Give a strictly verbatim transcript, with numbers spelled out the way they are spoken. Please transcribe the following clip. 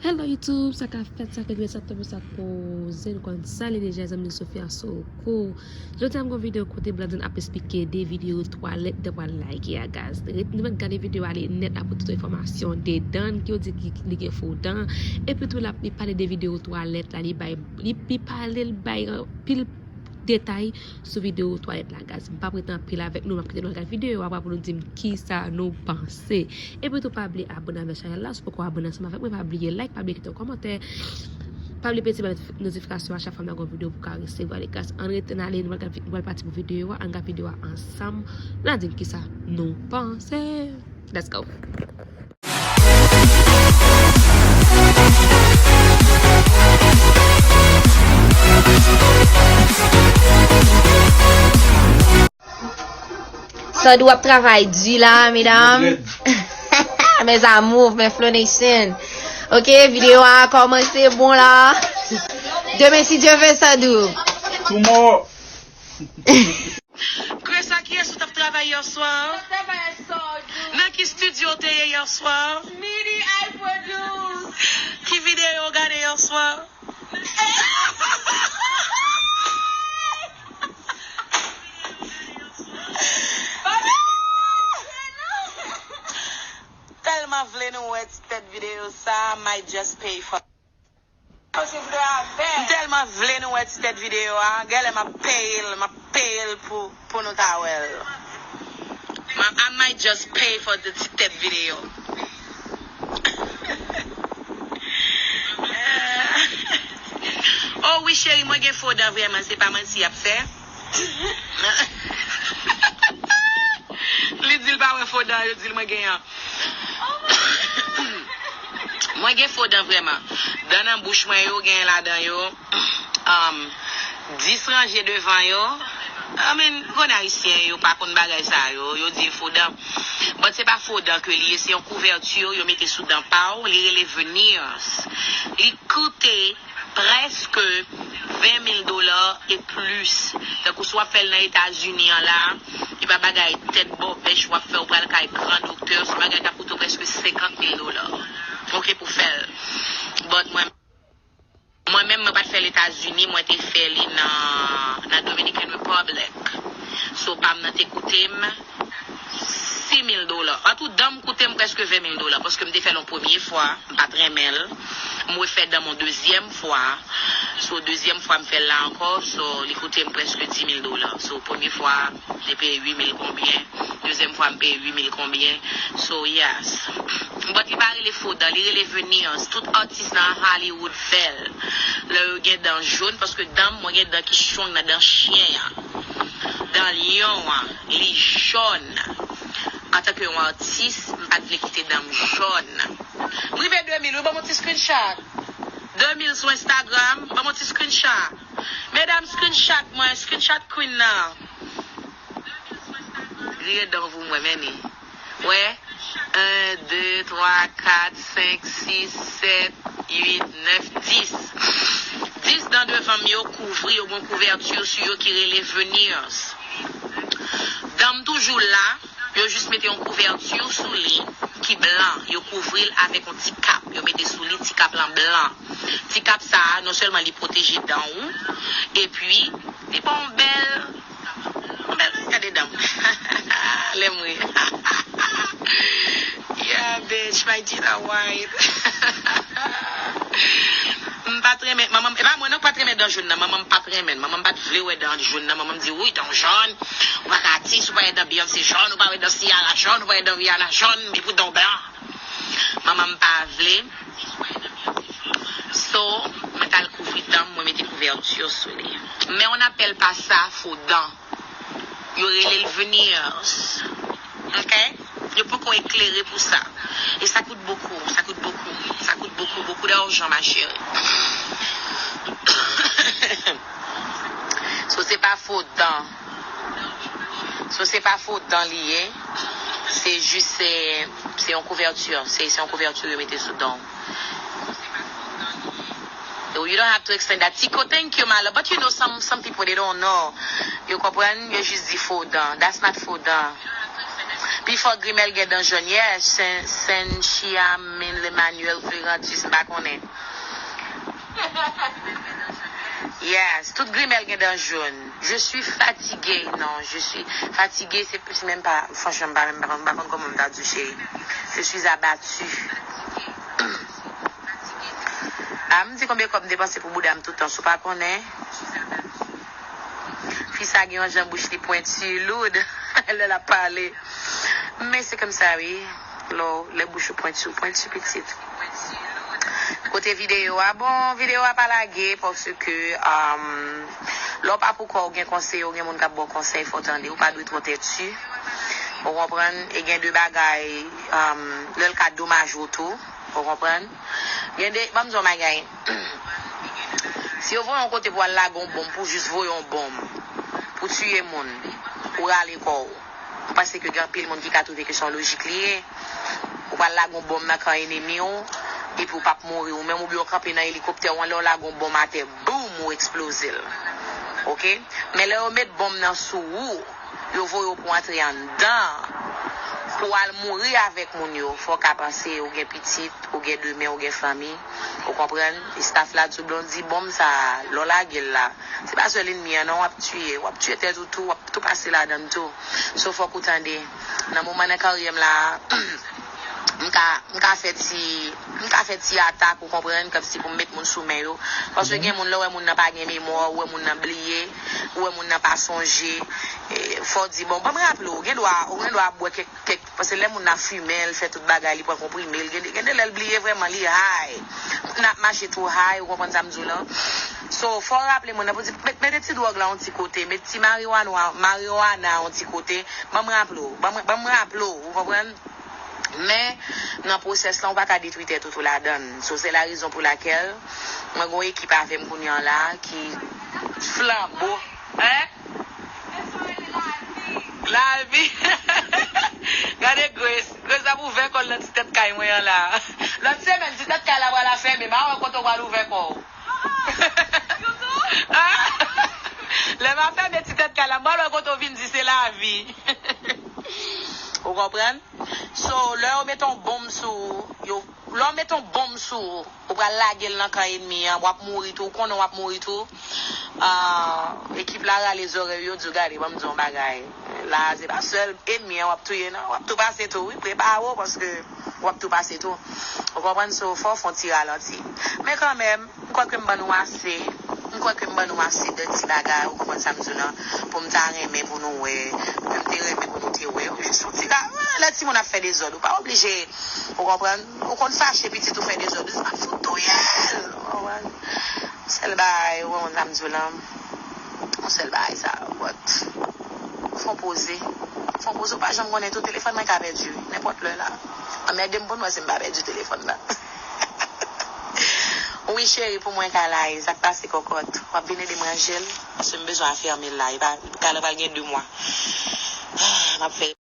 Hello YouTube, sa k ap fèt, sa k rive, sa k tonbe, sa k poze, nou konn sa li deja, zanmi Sofia Soko. Jodi a m gon videyo kote Blandine ap esplike de videyo twalèt li pral lage a, guys. Ret, nou mèt gade videyo a, li nèt, ap pote tout enfòmasyon dedan l, ki yo di ki li gen fo dan. Epi tou l ap, li pale de videyo twalèt la, li bay, li, li pale, l bay anpil detay sou videyo twalèt la, guys. M p ap rete anpil avèk nou, m ap kite nou al gad videyo a pou nou di m kisa nou panse. Epi tou pa bliye abòne avèk chanèl la, si w poko abòne ansanm avèk mwen, pa bliye like, pa bliye kite yon kòmantè, pa bliye peze ti bèl notifikasyon a chak fwa m lage yon videyo pou w ka resevwa li, guys. Ann rete n ale, nou pral gad vi-, nou pral pati pou videyo a, ann gad videyo a ansanm, n a di m kisa nou panse. Let's go. Sandou ap travay di la, medam. Mes amours, mes Flow Nation. Ok, videyo a kòmanse bon la. Demen, si Dye vle, Sandou. Tomorrow. Kresa, kiyès ou t ap travay yè swa? Nan ki estidyo w te ye yè swa? Ki videyo w gade yè swa? Tèlman vle nou wè ti tèt videyo sa, might just pay for. M tèlman vle nou wè ti tèt videyo a, genlè m ap peye l, m ap peye l pou, pou nou ta wè l. I might just pay for the ti tèt videyo. Oh wi, cheri, mwen gen fo dan vrèman, se pa manti y ap fè. Li di l pa wè fo dan yo di l mwen gen an. Mwen gen fo dan vrèman. Dan nan bouch mwen yo, gen ladan yo, um, dis ranje devan yo. I mean, konnen Ayisyen yo pa konn bagay sa yo, yo di fo dan. But se pa fo dan ke li ye, se yon kouvèti yo mete sou dan pa w, li rele veneers. Li koute prèske ven mil dola e plis. Tankou si w ap fè l nan Etazini an la, e pa bagay tèt bòbèch w ap fè, ou pral kay gran doktè, se bagay k ap koute w prèske senkant mil dola. Ok, pou fè l. But mwen, mwen menm, mwen pa t fè l Etazini, mwen te fè li nan, nan Dominican Republic. So, pa m nan te koute m sis mil dola. Antou, dan m koute m prèske ven mil dola, paske m te fè l yon premye fwa, m pa t renmen l. M refè dan m yon dezyèm fwa. So, dezyèm fwa m fè l la ankò, so, li koute m prèske dis mil dola. So, premye fwa, m te peye uit mil konbyen, dezyèm fwa, m peye uit mil konbyen. So, yes. But li pa rele fo dan, li rele veneers. Tout atis nan Hollywood fè l. Lè yo gen dan jòn, paske dan m, mwen gen dan ki strong nan dan chen an. Dan lyon an, li jòn. Antanke yon atis, m pa t vle kite dan m jòn. M rive de mil, wi, ban m yon ti screenshot. De mil sou Instagram, ban m yon ti screenshot. Medam, screenshot mwen, screenshot queen nan. Griyen dan w pou mwen, men ni. Wè, en, de, twa, kat, senk, sis, sèt, uit, nèf, dis. Dis dan devan m yo kouvri, yo gen kouvèti sou yo ki rele veneers. Dan m toujou la, yo jis mete yon kouvèti sou li ki blan, yo kouvri l avèk yon ti kap, yo mete sou li, ti kap lan blan. Ti kap sa a, non sèlman li pwoteje dan ou, epi li ba w yon bèl, yon bèl, gade dan m. Lè m ri. Yeah, bitch, my teeth are white. M pa t renmen, manman m, e pa mwen non k pa t renmen dan jòn nan, manman m pa t renmen l. Manman m pa t vle wè dan jòn nan, manman m di, "Wi, dan w jòn, ou pa ka atis, ou pa wè dan Beyoncé jòn, ou pa wè dan Ciara jòn, ou pa wè dan Rihanna jòn, men pou dan w blan." Manman m pa vle. So, mwen t al kouvri dan m, mwen mete kouvèti sou li. Men on appelle pas ça fo dan. Yo rele l veneers. Ok? Yo poko eklere pou sa. E sa kout bokou, sa kout bokou, sa kout bokou, bokou d'ajan, ma chérie. So, se pa fo dan. So, se pa fo dan li ye. Se jis, se, se yon kouvèti. Se, se yon kouvèti yo mete sou dan w. So, you don't have to explain that. Tiko, thank you, my love. But you know, some, some people, they don't know. Yo konprann, yo jis di fo dan. That's not fo dan. Pifò grimèl gen dan jòn, yes, Sen, Sen Chiamin, Lemanuel, Verantis, m pa konnen. Yes, tout grimèl gen dan jòn. Je suis fatiguée, non, je suis fatiguée, se, se menm pa, franchman, m pa menm, m pa konn kòman m ta di w, cheri. Je suis abattue. A, m di konbyen kòb m depanse pou bouda m toutan, si w pa konnen. Fi sa gen yon jan bouch li pwenti, loud, lè l ap pale. Men se konsa, wi. Lè w, lè bouch ou pwenti, ou pwenti, pitit. Kote videyo a? Bon, videyo a pa lage, paske, um, lè w pa pou kò w, gen konseye, ou gen moun k ap ba w konsèy, fò w tande, ou pa dwe twò tèti. Ou konprann? E gen de bagay, um, lè l ka domaje w tou. Ou konprann? Gen de, ban m di w yon bagay. Si yo voye w yon kote pou al lage yon bonm, pou jis voye yon bonm, pou tiye moun, ou rale kò w. M panse ke gen anpil moun ki ka twouve ke se yon lojik li ye. Ou pral lage yon bonm nan kan enemi w, epi w p ap mouri ou menm, oubyen w kanpe nan elikoptè w an, lè w lage yon bonm atè, boum, ou eksploze l. Oke? Men lè yo met bonm nan sou ou, yo voye w pou antre anndan, pou w al mouri avèk moun yo, fò w ka panse ou gen pitit, ou gen demen, ou gen fanmi. Ou konprann? Staff la di w, Blondy, bonm sa a, lè w lage l la, se pa sèl enmi an non w ap tiye, w ap tiye tèt ou tou, w ap tou pase ladan l tou. So, fòk ou tande, nan moman nan karyè m la, m ka, m ka fè ti, m ka fè ti atak, ou konprann, kòmsi pou m met moun sou men yo. Paske gen moun, lè w wè moun nan pa gen memwa, ou wè moun nan bliye, ou wè moun nan pa sonje, e, fò w di, bon, ban m raple w, ou gen dwa, ou gen dwa ap bwè kèk, kèk, paske lè moun nan fimen, l fè tout bagay, li pran konprime, l gen, gen de lè l bliye vrèman, li high. Moun nan ap mache tou high, ou konprann sa m di w lan? So, fò w raple moun nan pou di, met, mete ti dwòg la yon ti kote, met ti mariwana, mariwana yon ti kote, ban m raple w, ban m, ban m raple w, ou konprann? Men, nan pwosès lan, ou pa ka detwi tèt ou tou ladan l. So, se la rezon pou lakèl mwen gen yon ekip avè m kounye an la ki flanbo. Hein? Lavi. Gade Grace. Grace ap ouvè kò l nan ti tèt kay mwen an la. Lòt semèn, ti tèt kay la pral ap fèmen. M a wè kote w pral ouvè kò w. Lè m ap fèmen ti tèt kay la, m pral wè kote w vin di se lavi. Ou konprann? So, lè yo mete yon bonm sou ou, yo, lè yo mete yon bonm sou ou, ou pral lage l nan kan enmi an, w ap mouri tou, ou konnen w ap mouri tou. Ah, ekip la rale zòrèy yo, di w, gade, ban m di w yon bagay. La, se pa sèl enmi an w ap touye, non, w ap tou pase tou, wi, prepare w, paske w ap tou pase tou. Ou konprann? So, fò w fè yon ti ralanti. Men kanmenm, m kwè ke m ban nou ase. M kwè ke m ban nou ase de ti bagay, ou konprann sa m di w lan, pou m ta renmen pou nou wè, ke m te renmen pou nou te wè. Ou jis yon ti bagay, lè timoun ap fè dezòd, ou pa oblije, ou konprann? Ou konn fache pitit ou fè dezòd, ou jis ap fout touye l, ou konprann? Sèl bagay, ou konprann sa m di w lan, yon sèl bagay sa, but, fò w poze. Fò w poze, ou pa janm konnen tou, telefòn mwen ka pèdi, nenpòt lè la. Anmède m pou n wè si m pa pèdi telefòn nan. Wi, cheri, pou mwen, Kalay, sa k pase kòkòt? W ap vin ede m ranje l? Paske m bezwen afèmi l la. E pa, Kalay pral gen de mwa. Ah, m ap fè